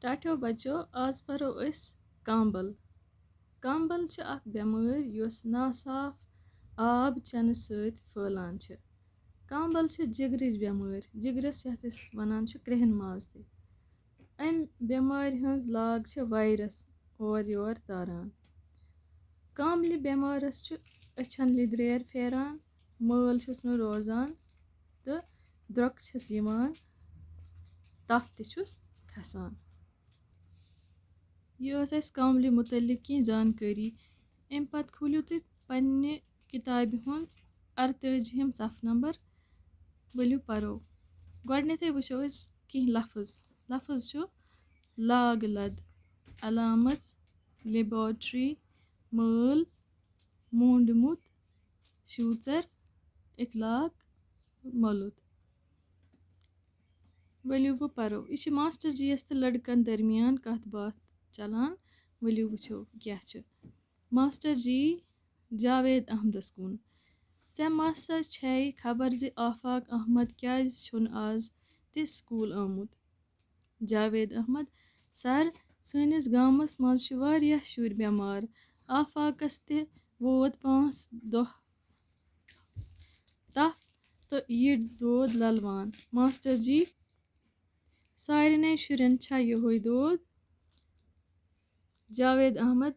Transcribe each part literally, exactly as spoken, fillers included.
ٹاٹھیو بچو، آز پرو أسۍ کامبل۔ کامبل چھِ اکھ بٮ۪مٲرۍ یۄس ناصاف آب چٮ۪نہٕ سۭتۍ پھٔہلان چھِ۔ کامبل چھِ جگرٕچ بٮ۪مٲرۍ، جگرس یتھ أسۍ ونان چھِ کرٛہِن ماز تہِ۔ امہِ بٮ۪مارِ ہٕنٛز لاگ چھِ وایرس اورٕ یور تاران۔ کاملہِ بٮ۪مارس چھُ أچھن لِدریر پھیران، مٲل چھُس نہٕ روزان تہٕ درٛۄکہٕ چھِس یِوان، تپھ تہِ چھُس کھسان۔ یہِ ٲس اَسہِ کاملہِ مُتعلِق کینٛہہ زانکٲری۔ اَمہِ پتہٕ کھوٗلِو تُہۍ پننہِ کِتابہِ ہُنٛد اَرتٲجِہِم صفہٕ نمبر۔ ؤلِو پرو۔ گۄڈٕنٮ۪تھٕے وٕچھو أسۍ کینٛہہ لفظ۔ لفظ چھُ لاگ لد، علامژ، لیبارٹری، مٲل، موٗنڈمُت، شوٗژر، اخلاق، مولُت۔ ؤلِو وۄنۍ پرو۔ یہِ چھِ ماسٹر جی یَس تہٕ لڑکن درمیان کتھ باتھ چلان۔ ؤلِو وٕچھو کیٛاہ چھِ۔ ماسٹر جی جاوید احمدس کُن۔ ژےٚ ما سا چھے خبر زِ آفاق احمد کیٛازِ چھُنہٕ آز تہِ سکوٗل آمُت؟ جاوید احمد، سر، سٲنِس گامس منٛز چھِ واریاہ شُرۍ بٮ۪مار۔ آفاقس تہِ ووت پانٛژھ دۄہ تپھ تہٕ یہِ دود للوان۔ ماسٹر جی، سارنٕے شُرٮ۪ن چھا یِہوٚے دود؟ جاوید احمد،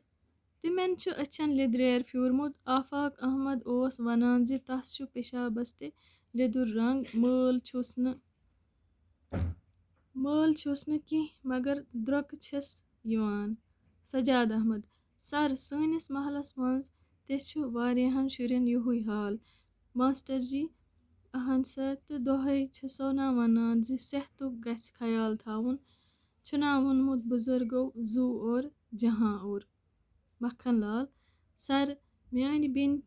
تِمن چھُ أچھن لیدریر پھیوٗرمُت۔ آفاق احمد اوس ونان زِ تس چھُ پیشابس تہِ لیدُر رنگ۔ مٲل چھُس نہٕ، مٲل چھُس نہٕ کینٛہہ، مگر درٛۄکہٕ چھِس یِوان۔ سجاد احمد، سر، سٲنِس محلس منٛز تہِ چھُ واریاہن شُرٮ۪ن یِہوٚے حال۔ ماسٹر جی، اہن سر، تہٕ دۄہے چھِسو نا ونان زِ صحتُک گژھِ خیال تھاوُن۔ چھُنا ووٚنمُت بُزرگو، زُو اور جہاں اور۔ مکھن لال، سر، میانہِ بیٚنہِ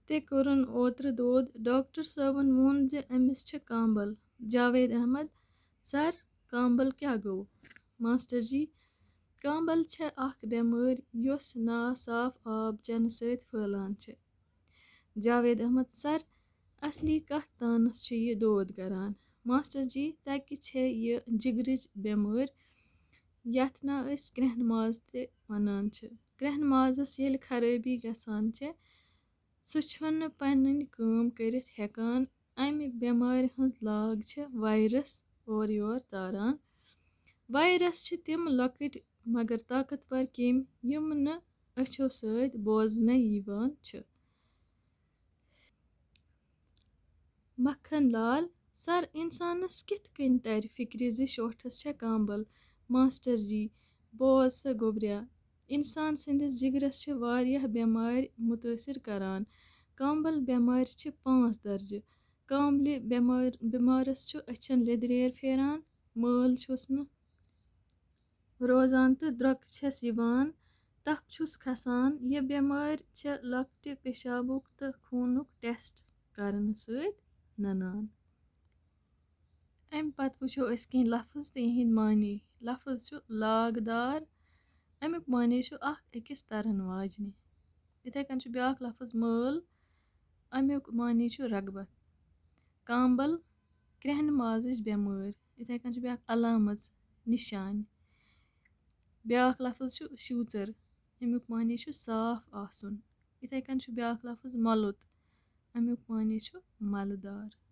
تہِ کوٚرُن اوترٕ دود۔ ڈاکٹر صٲبن ووٚن زِ أمِس چھِ کامبل۔ جاوید احمد، سر، کامبل کیٛاہ گوٚو؟ ماسٹر جی، کامبل چھےٚ اکھ بٮ۪مٲرۍ یۄس ناصاف آب چٮ۪نہٕ سۭتۍ پھٔہلان چھِ۔ جاوید احمد، سر، اصلی کتھ تانس چھُ یہِ دود کران؟ ماسٹر جی، ژکہِ چھے یہِ جگرٕچ بٮ۪مٲرۍ، یتھ نا أسۍ کرٛہنہٕ ماز تہِ ونان چھِ۔ کرٛہنہٕ مازس ییٚلہِ خرٲبی گژھان چھِ، سُہ چھُنہٕ پنٕنۍ کٲم کٔرِتھ ہٮ۪کان۔ امہِ بٮ۪مارِ ہٕنٛز لاگ چھِ وایرس اورٕ یور تاران۔ وایرس چھِ تِم لۄکٕٹۍ مگر طاقتور کیٚمۍ، یِم نہٕ أچھو سۭتۍ بوزنہٕ یِوان چھِ۔ مکھن لال، سر، انسانس کِتھ کٔنۍ ترِ فکرِ زِ شوٹھس چھےٚ کامبل؟ ماسٹر جی، بوز سا گوٚبریا، انسان سٕنٛدِس جگرس چھِ واریاہ بٮ۪مارِ مُتٲثر کران۔ کامبل بٮ۪مارِ چھِ پانٛژھ درجہٕ۔ کامبلہِ بٮ۪مار-، بٮ۪مارس چھُ أچھن لیدریر پھیران، مٲل چھُس نہٕ روزان تہٕ درٛۄکہٕ چھَس یِوان، تَپھ چھُس کھسان۔ یہِ بٮ۪مٲرۍ چھےٚ لۄکٹہِ پیشابُک تہٕ خوٗنُک ٹیسٹ کرنہٕ سۭتۍ نَنان۔ اَمہِ پتہٕ وٕچھو أسۍ کینٛہہ لفظ تہٕ یِہِنٛدۍ معنی۔ لفظ چھُ لاگ دار۔ اَمیُک معنی چھُ اکھ أکِس تَرَن واجنہِ۔ یِتھَے کٔنۍ چھُ بیٛاکھ لفظ مٲل۔ اَمیُک معنی چھُ رغبت۔ کامبل، کرٛہنہِ مازٕچ بٮ۪مٲرۍ۔ یِتھَے کٔنۍ چھُ بیٛاکھ علامژ، نِشانہِ۔ بیٛاکھ لفظ چھُ شوٗژر۔ اَمیُک معنی چھُ صاف آسُن۔ یِتھَے کٔنۍ چھُ بیٛاکھ لفظ مَلُت۔ اَمیُک معنی چھُ مَلہٕ دار۔